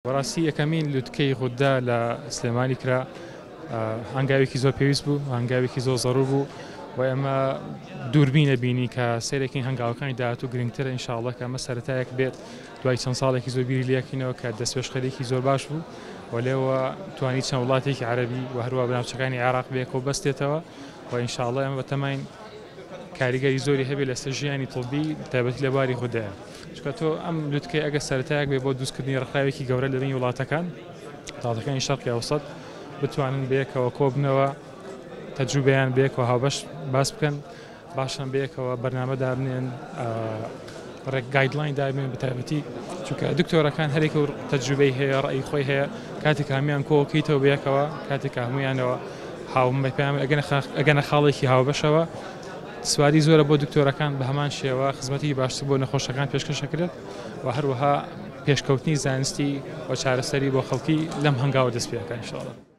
بەڕاستی یەکەمین لوتکەی غودە لە سلێمانی کرا، هەنگاوێکی زۆر پێویست بوو، هەنگاوێکی زۆر زەڕوور بوو و ئێمە دووربینە بینی کە سەیرێکین هەنگاوەکانی داهاتوو گرنگترە ئینشاءڵڵا کە ئەمە سەرەتایەک بێت دوای چەند ساڵێکی زۆر بیری لێکینەوە کە دەستپێشخەریکی زۆر باش بوو و لێوە توانی چەند وڵاتێکی عەرەبی و هەروە ناوچەکانی عێراق بەیەکەوە بەستێتەوە و ئینشاءڵڵا ئێمە بەتەماین کاریگەری زۆری هەبێت لەسەر ژیانی طبی تایبەتی لە بواری غودەیە. چونکە تۆ ئەم لوتکەی ئەگەر سەرەتایەک بێ بۆ دروستکردنی ڕێکخراوێکی گەورە لە بینی وڵاتەکان، وڵاتەکانی شەرقی ئەوسەت بتوانن بەیەکەوە کۆبنەوە، تەجروبەیان بەیەکەوە هاوبەش باس بکەن، باشان بەیەکەوە بەرنامە دابنێن، ڕێک guideline دابنێن بەتایبەتی چونکە دکتۆرەکان هەرێک و تەجروبەی هەیە، ڕەئی خۆی هەیە، کاتێک هەموویان کۆکەیتەوە بەیەکەوە، کاتێک هەموویانەوە هاوم ئەگەنە خاڵێکی هاوبەشەوە، سواری زۆرە بۆ دکتۆرەکان، بە هەمان شێوە خزمەتی باشتر بۆ نەخۆشەکان پێشکەش دەکرێت و هەروەها پێشکەوتنی زانستی و چارەسەری بۆ خەڵکی لەم هەنگاوە دەست پێ دەکات ان شاء اللە.